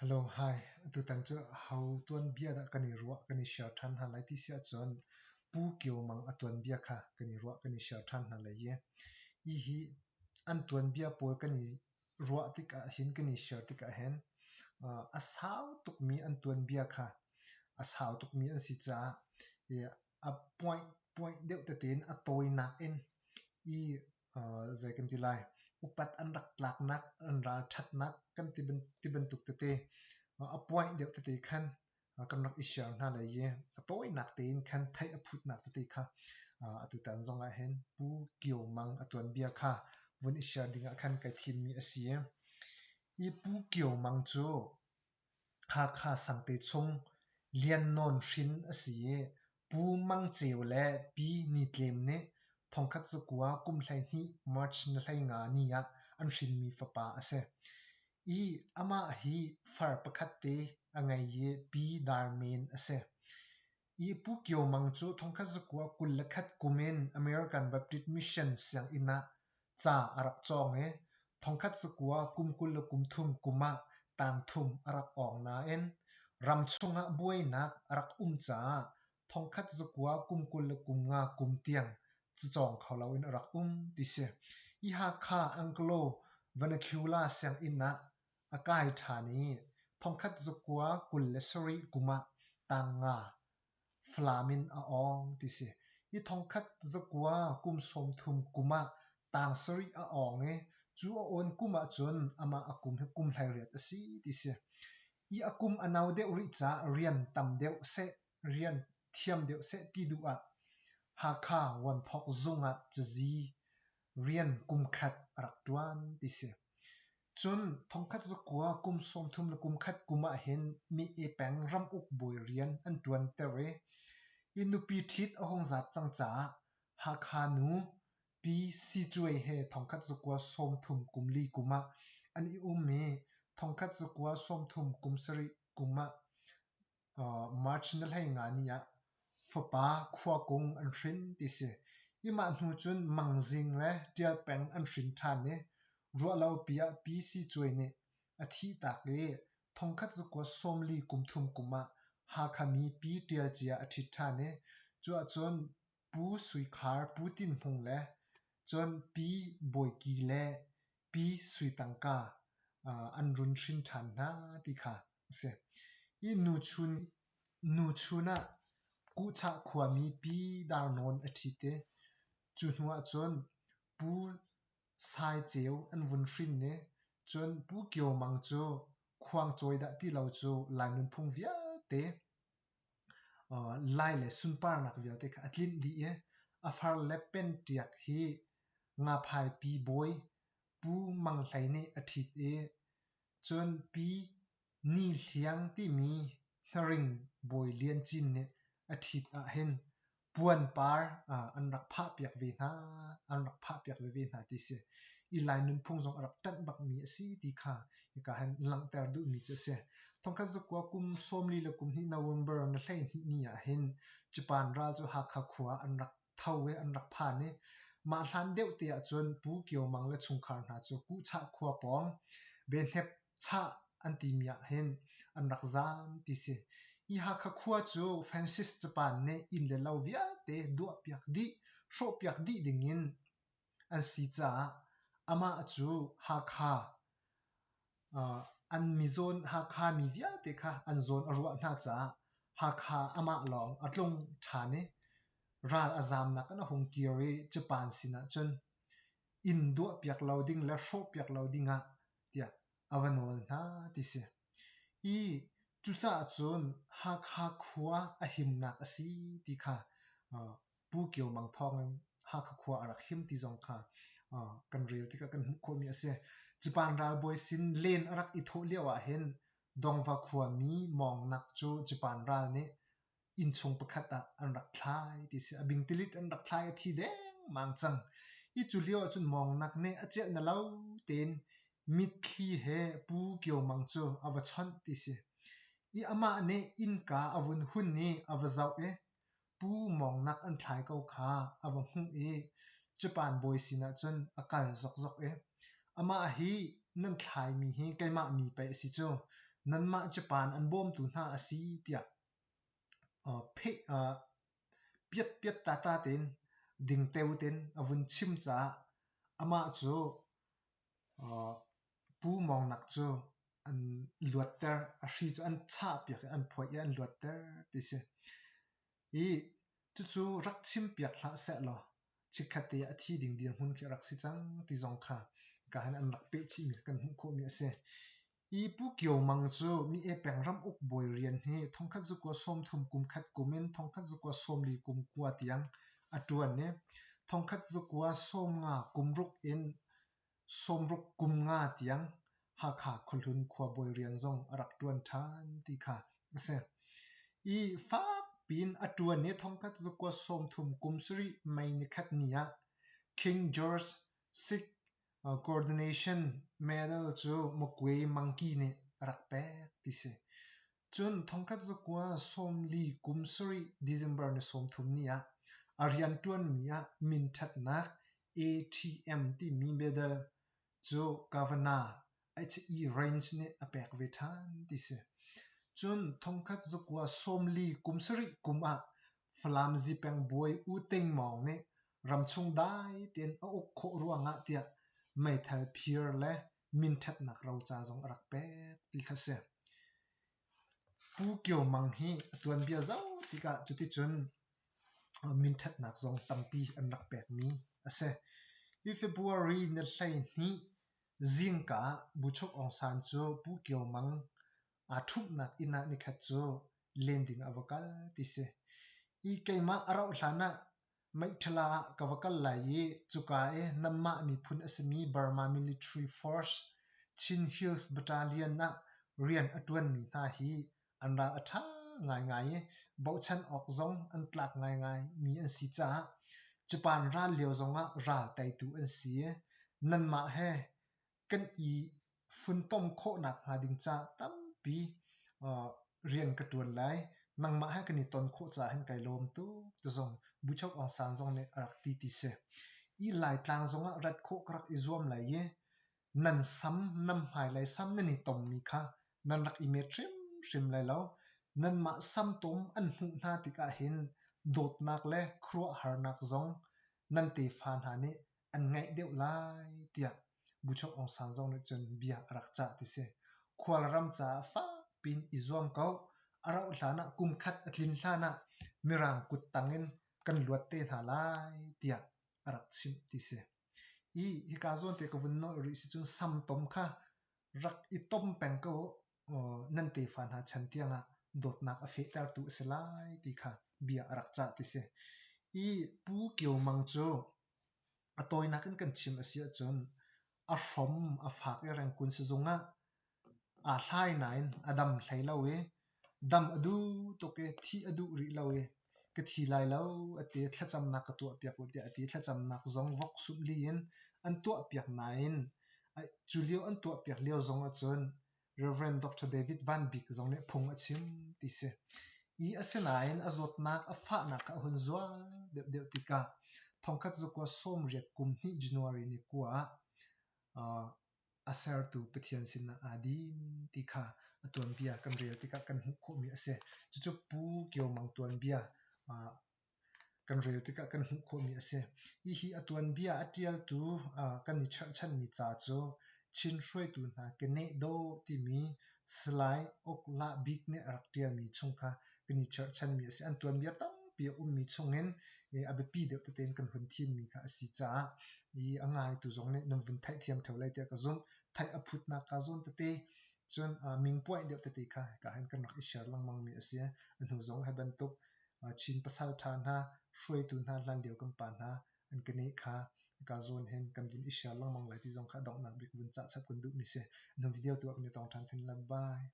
Hello, hi. Atutan cu ho tuanbia dah kan i ruah, kan i share ṭhan hna lai ti si ahcun Pu Kio Mang a tuanbia kha kan i ruah, kan i share ṭhan hna lai i hihi an tuanbia pawl kan i ruah tikah hin, kan i share tikah hin a sau tukmi an tuanbia kha a sau tukmi an si caah a point point deuh tete in a tawinak in i zei kan ti lai upat an rak tlaknak an ralṭhatnak kan ti bantuk tete a point deuh tete khan kan rak i share hna lai i a tawinak tein khan theih a phutnak tete kha atutan zong ah hin Pu Kio Mang a tuanbia kha vun i share ding ah khan kai thimmi a si. Hi Pu Kio Mang cu Hakha Sangte chung Lian Nawn hrin a si i Pu Mang Ceu le Pi Ni Tlem nih thongkhat zakua kum 12 March ni 15 ni ah an hrinmi fapa a si. I amah hi far pakhat te a ngei i Pi Dar Men a si. I Pu Kio Mang cu thongkhat zakua 21 kum in American Baptist Mission sianginn ah ca a rak cawng i thongkhat zakua kum 23 kum ah tangthum a rak awng nain ramchung ah buainak a rak um caah thongkhat zakua kum 25 kum tiang cacawng kho loin a rak um ti si. Hi Hakha Anglo Vernacular sianginn ah a kai ṭhan i thongkhat zakua 27 kum ah tangnga Falam in a awng ti si. Hi thongkhat zakua kum 30 kum ah tang sarih a awng i cu a awn kum ahcun amah a kum hi kum 18 a si ti si. Hi a kum a no deuh rih caah rian tam deuh seh, rian thiam deuh seh ti duh ah Hakha Vuanthawk zung ah cazi rian kum khat a rak ṭuan ti si. Cun thongkhat zakua kum 31 kum ahhin Mi-e peng ramuk bawi rian an ṭuanter i i nupi ṭhit a hung zat cang caah Hakha nu Pi Si Cuai he thongkhat zakua 30 kum li kum ah an i um i thongkhat zakua 30 kum sarih kum ah March ni 15 ni ah fapa Khua Kung an hrin ti si. Hi mah hnu cun Mang Zing le Ṭial Peng an hrin ṭhan i ruahlopi ah Pi Si Cuai nih a thihtak i thongkhat zakua 40 kum thum kum ah Hakha mi Pi Ṭial Cia a ṭhit ṭhan i cuahcun Pu Sui Khar, Pu Tin Hmung le cun Pi Bawi Ki le Pi Sui Tangka an run hrin ṭhan hna ti kha a si. Hi nuchun ah Kuhchah khuami Pi Dar Nawn a ṭhit i cu hnu ahcun Pu Sai Ceu an vun hrin i cun Pu Kio Mang cu khuangcawi dah ti lo cu Lai nunphung vialte Lai le sunparnak vialte kha a tlinh dih i a far le penṭiak hi Ngaphaipi bawi Pu Mang Hlei nih a ṭhit i cun Pi Ni Hliang timi Hnaring bawi Lian Cin nih a ṭhit ahhin puanpar an rak phahpiak ve hna, an rak phahpiak veve hna ti si. I Lai nunphung zong a rak ṭanh bakmi a si ti kha hika hin langhter duhmi cu a si. Thongkhat zakua kum 42 November ni 12 ni ah hin Japan ral cu Hakha khua an rak tho i an rak phan i mah hlan deuh te ahcun Pu Kio Mang le chungkhar hna cu Kuhchah khua pawng Behnep chah an timi ah hin an rak zaam ti si. Hi Hakha khua cu Francis Japan nih inn le lo vialte duahpiak dih, hrawhpiak dih dingin an si caah amah cu Hakha an mizawn Hakha mi vialte kha an zawn a ruah hna caah Hakha amah lawng a tlung ṭhan i ral a zaamnak in a hung kir i Japan sinah cun inn duahpiak lo ding le hrawhpiak lo dingah tiah a va nawl hna ti si. Hi cucaah cun Hakha khua a himnak a si ti kha Pu Kio Mang thawng in Hakha khua a rak him ti zong kha kan rel tikah kan hmuh khawhmi a si. Japan ralbawi sin len a rak i thawh lio ah hin Dongva khuami Mawngnak cu Japan ral nih innchung pakhat ah an rak thlai ti si. A bingtilit an rak thlai a thi dengmang cang. Hi cu lio ahcun Mawngnak nih a celh na lo tein mitthli he Pu Kio Mang cu a va chawnh ti si. I amah nih innka a vun hun i a va zoh i Pu Mawngnak an thlai ko kha a va hmuh i Japan bawi sinah cun a kal zokzok i amah hi nan thlaimi hi keimah mi pei a si cu. Nanmah Japan an bawmtu hna a si tiah piatpiat tata tein dingteu tein a vun chim caah amah cu Pu Mawng Nak cu an luatter, a hri cu an chahpiak i an phoih i an luatter ti si. I cucu rak chimpiak hlah sehlaw chikkhatte ah a thi ding dirhmun khi a rak si cang ti zong kha ka hin an rak peh chihmi kha kan hmuh khawhmi a si. Hi Pu Kio Mang cu Mi-e peng ramuk bawi rian hi thongkhat zakua 30 kum khat kum in thongkhat zakua 40 kum kua tiang a ṭuan i thongkhat zakua 50 kum ruk in 60 kum nga tiang Hakha khuahlun khuabawi rian zong a rak ṭuan ṭhan ti kha a si. I fak piin a ṭuan i thongkhat zakua 30 kum sarih May nikhat ni ah King George VI Coordination Medal cu Magwe Mangki nih a rak pek ti si. Cun thongkhat zakua 40 kum sarih December ni 30 ni ah a rianṭuanmi ah minṭhatnak ATM timi medal cu Governor H.E. Range nih a pek ve ṭhan ti si. Cun thongkhat zakua 40 kum sarih kum ah Falam Zipeng bawi U Ting Maung nih ramchung dai tein a uk khawh ruangah tiah meithal phir le minṭhatnak roca zong a rak pek ti kha si. Pu Kio Mang hi a tuanbia zoh tikah cuticun minṭhatnak zong tampi an rak pekmi a si. Hi February ni 12 zingka ah Buchuk Aung San cu Pu Kio Mang aa ṭhumhnak inn ah nikhat cu len ding a va kal ti si. I keimah a rauh hlan ah Meiṭhala ah ka va kal lai i cuka i nanmah miphun a simi Burma Military Force Chin Hills Battalion ah rian a ṭuanmi hna hi an ral a ṭha ngaingai i bochan awk zong an tlak ngaingai mi an si caah Japan ral lio zongah ral teitu an si i nanmah he kan i funtom khawhnak hnga ding caah tampi rian ka ṭuan lai. Nangmah he kan i ton khawh caah hin kai lawm tuk ti zong Buchok Aung San zong nih a rak ti ti si. I Laitlang zongah rat khawh ka rak i zuam lai i nan sam nan hmailei sam nan i tommi kha nan rak i met hrimhrim lai lo. Nanmah samtom an hmuh hna tikah hin dawtnak le khuaruahharnak zong nan tefa hna nih an ngaih deuh lai tiah Buchok Aung San zong nih cun bia a rak cah ti si. Khualram caah fak piin i zuam ko. A rauh hlan ah kum khat a tlin hlan ah Mirang kuttang in kan luat te hna lai tiah a rak chimh ti si. I hika zawn te ka vun nolh rih si cun samtom kha rak i tom peng ko nan tefa hna chan tiangah dawtnak a fehtertu a si lai ti kha bia a rak cah ti si. I Pu Kio Mang cu a tawinak in kan chim a si ahcun a hrom a fak i Rengkun sizung ah aa hlai nain a dam hlei lo i dam a duh tuk i thih a duh rih lo i ka thi lai lo a ti. Thlacamnak ka tuahpiak u tiah a ti. Thlacamnak zong vok sumh li in an tuahpiak nain cu lio an tuahpiak lio zong ahcun Rev. Dr. David Van Bik zong nih phung a chim ti si. I asinain a zawtnak a fahnak kha a hun zual deuhdeuh tikah thongkhat zakua 80 kum hnih January ni kua ah a sertu Pathian sinah aa din ti kha a tuanbia kan rel tikah kan hmuh khawhmi a si. Cucu Pu Kio Mang tuanbia kan rel tikah kan hmuh khawhmi a si. Hihi a tuanbia a ṭialtu kan i cherhchanmi ca cu Chin hruaitu hna keneh dawh timi Salai Uk Lah Bik nih a rak ṭialmi chung kha kan i cherhchanmi a si. An tuanbia tampi a ummi chungin a biapi deuh tete in kan hun thimmi kha a si caah i a ngaitu zong nih nan vun theihthiam ṭheo lai tiah ka zumh. Theih a phutnak kaa zawn tete cun mingpuaih deuh tete kha hika hin kan rak i share lengmangmi a si. A hnu zong hi bantuk Chin pasalṭha hna, hruaitu hna, hlanlio kan pa hna an keneh kha hika zawn hin kan vun i share lengmang lai ti zong kha donghnak bik vun cah chap kan duhmi si. Nu video tu ah kan i tong ṭhan thin lai. Bye.